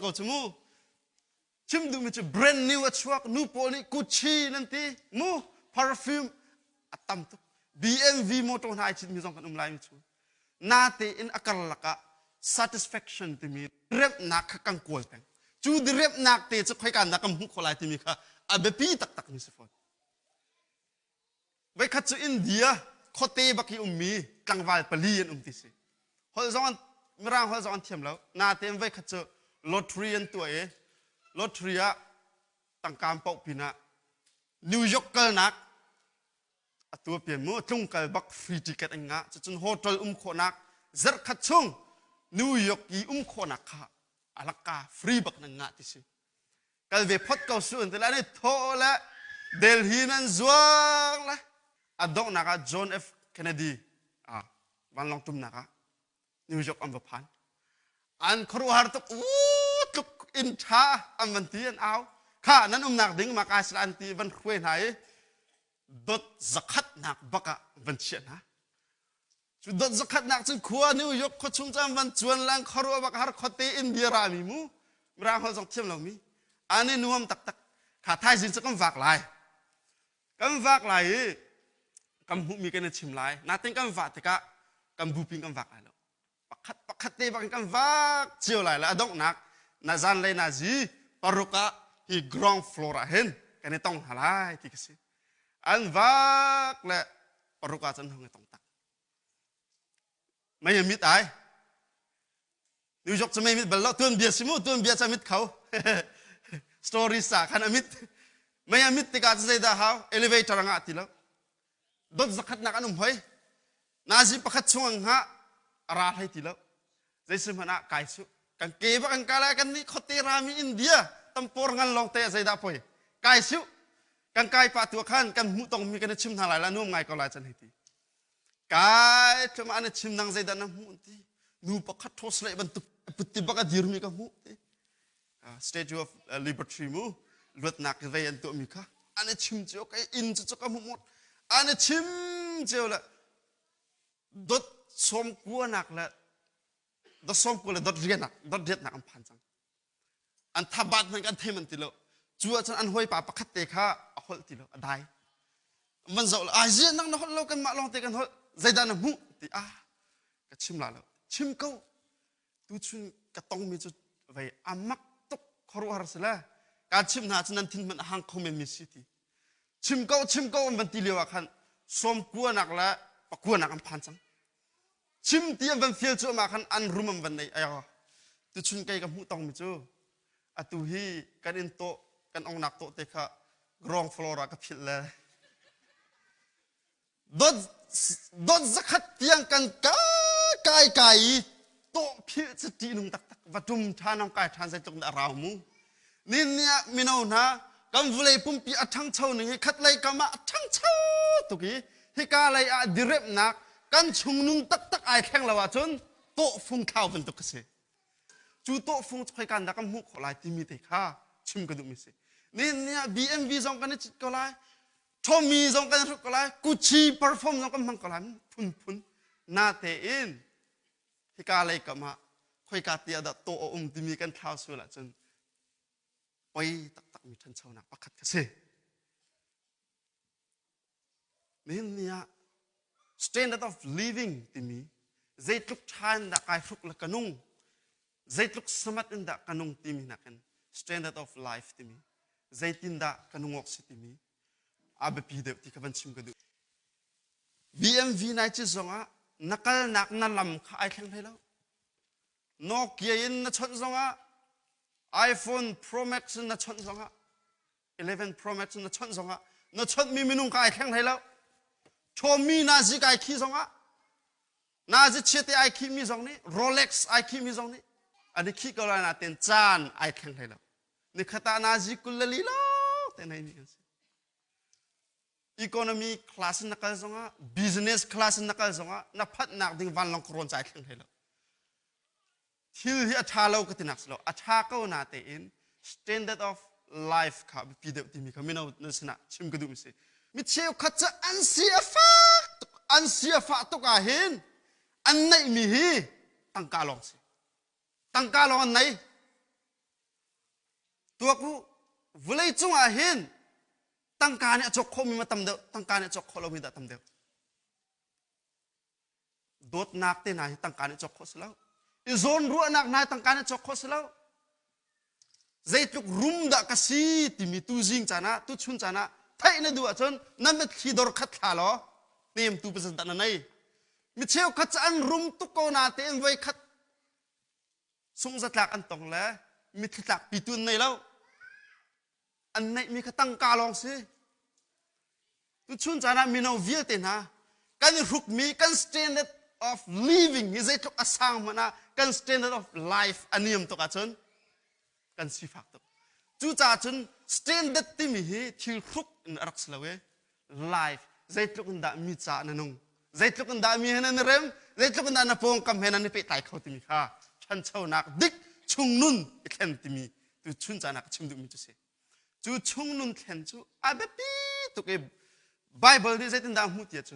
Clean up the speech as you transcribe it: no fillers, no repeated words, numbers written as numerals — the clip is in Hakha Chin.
Ko cu mu. Chim duhmi cu brand new a chuak nu pawl nih Gucci nan ti mu perfume a tam tuk. BMW motor hna ai citmi zong kan um lai mi chung. Natein a karlak ah satisfaction timi remnak kha kan kawl peng. Cu diremnak te cu khoika dah kan hmuh khawh lai timi kha a biapi taktak mi si fawn. Voikhat cu India khuate bak i ummi tlangval pali an um ti si. Holh zong an Mirang holh zong an thiam lo. Natein voikhat cu lottery an tuah i lottery ah tangka an paoh pinah New York kalnak atu pian mu tlungkal bak free ticket an ngah. Cucun hotel um khawhnak zarhkhat chung New York i um khawhnak kha alakka free bak nan ngah ti si. Kal ve phot ko su an ti lai ni thaw le Delhi nan zuang le a donghnak ah John F Kennedy ah vanlawng tumnak ah New York an va phan. An khuaruahhar tuk u tluk inn ṭha an van ti an au kha nan umnak ding ma kai sila an ti van hruai hna i dot zakhatnak bak ah van chiah hna. Cu dot zakhatnak cun khua New York khua chung cun van cuan lang khuaruah bak har khuate India rami mu mirang holh zong thiam lomi an i nuam taktak kha thaizing cu kan vak lai kan vak lai i kan hmuhmi kan i chim lai natin kan vah tikah kan bupin kan vak lai lo pakhat pakhat te bak in kan vak cio lai la a donghnak na zanlei na zi paruk ah hi ground floor ah hin kan i tong hna lai ti ka si an vak le paruk ah cun hong i tong tak mei a mit ai New York cu mei mit bal lo tuan bia si mu tuan bia ca mit kho story sa khan a mit mei a mit tikah cu zeidah hau elevator a ngah ti lo dot zakhatnak an um hoi nazi pakhat chung ang ha a ra hlei ti lo zeisihmanh ah kai su kan ke bak an kai lai kan nih khote rami India tampor ngan lawng te zeidah poi kai su kan kai pa tu khan kan hmuh tongmi kan i chim hna lai la nuam ngai ko lai chan hei ti kai tlum an i chim nang zeidah na hmuh ti nu pakhat thos le bantuk putti bak a dirmi ka hmuh ti Statue of Liberty mu luatnak vei an tuahmi kha an i chim cio ka inn cu cu ka hmuh mot an i chim cio le dot sawm kuanak le dot sawm kua le dot rianak dot riatnak an phan cang an thabat hmanh kan thei man ti lo cu ahcun an hawipa pakhat te kha a holh ti lo a dai van zoh lo ai ziah nang na holh lo kanmah lawng te kan holh zeidah na hmuh ti ah ka chim la lo chim ko tuchun ka tongmi cu vei a mak tuk khuaruahhar si le ka chim hna cu nan thin hmanh a hang kho men mi si ti chim ko chim ko an van ti lio ah khan sawm kuanak le pakuanak an phan cang chim ti an van fial cu amah khan an rum an van nei ai tuchun kei ka hmuh tongmi cu atu hi kan in tawh kan ongnak tawh te kha ground floor ah ka philh le Dot, dot zakhat tiang kan kai kai i tawh philh cu ṭihnung taktak va ṭum ṭhan ang kai ṭhan zeitluk dah rau mu. Nin ni ah mino hna kan vulei pumpi a ṭhangcho ning hi khatlei kam ah a ṭhangcho tuk i hika lei ah diremnak kan chungnung taktak ai thleng lo ahcun tawhfung thlau bantuk ka si. Cu tawhfung cu khoikan dah kan hmuh khawh lai timi te kha chim ka duhmi si. Nihin ni ah BMW zong kan i cit ko lai. Tommy zong kan hruk ko lai Gucci perfume zong kan hmang ko lai phunphun natein hika lei kam ah khoika ti ah dah tawh a um timi kan thlau sual ahcun poi taktak mi ṭhanchonak pakhat ka si nihin ni ah standard of living timi zeitluk ṭha in dah kai hruk le ka nung zeitluk samat in dah ka nung timi nakin standard of life timi zeitindah ka nung awk si timi a biapi deuh ti ka van chim ka duh. BMW nai ci zongah na kalnak na lam kha ai thleng hlei lo. Nokia in na chawnh zongah iPhone Pro Max in na chawnh zongah 11 Pro Max in na chawnh zongah na chawnhmi minung kha ai thleng hlei lo. Ṭhawmi nazi kai khi zongah nazi chiate ai khihmi zong nih Rolex ai khihmi zong nih an i khih ko lai nain caan ai thleng hlei lo. Nikhat ah nazi 24 lawng te nei mi kan si. Economy class in na kal zongah business class in na kal zongah na phanhnak ding vanlawng karawn cai thleng hlei lo. Thil hi a ṭha lo ka tinak si lo. A ṭha ko na tein standard of life kha biapi deuh timi kha mino nan sinah chim ka duh mi si. Mi cheukhat cu an si a fak tuk an si a fah tuk ah hin an neihmi hi tangka lawng si. Tangka lawng an nei. Tuak u, vawlei cungah hin tangka nih a cawk khawhmi ma tam deuh, tangka nih a cawk khawh lomi dah tam deuh? Dawtnak te hna hi tangka nih cawk khawh si lo. I zawnruahnak hna hi tangka nih cawk khawh si lo. Zeitluk rum dah ka si timi tuzing caan ah, tuchun caan ah theih na duh ahcun na mitthli dor khat thla law hnemtu pasal dah na nei. Mi cheukhat cu an rum tuk ko natein voikhat sungzatlak an tong le mitthli tlak pitu an nei lo. An neihmi kha tangka lawng si. Tuchun caan ah mino vialte hna kan i hrukmi kan standard of living hi zeitluk a sang hmanh ah kan standard of life a niam tuk ahcun kan sifak tuk. Cucaah cun standard timi hi thil hruk in a rak si lo i life zeitluk in dah mi caah na nung zeitluk in dah mi he nan i rem zeitluk in dah na pawngkam he nan i pehtlai kho timi kha ṭhanchonak dik chungnun i thlen timi tu chun caan ah ka chim duhmi cu si. Cu chungnun thlen cu a biapi tuk i Bible nih zeitindah a hmuh ti ahcun.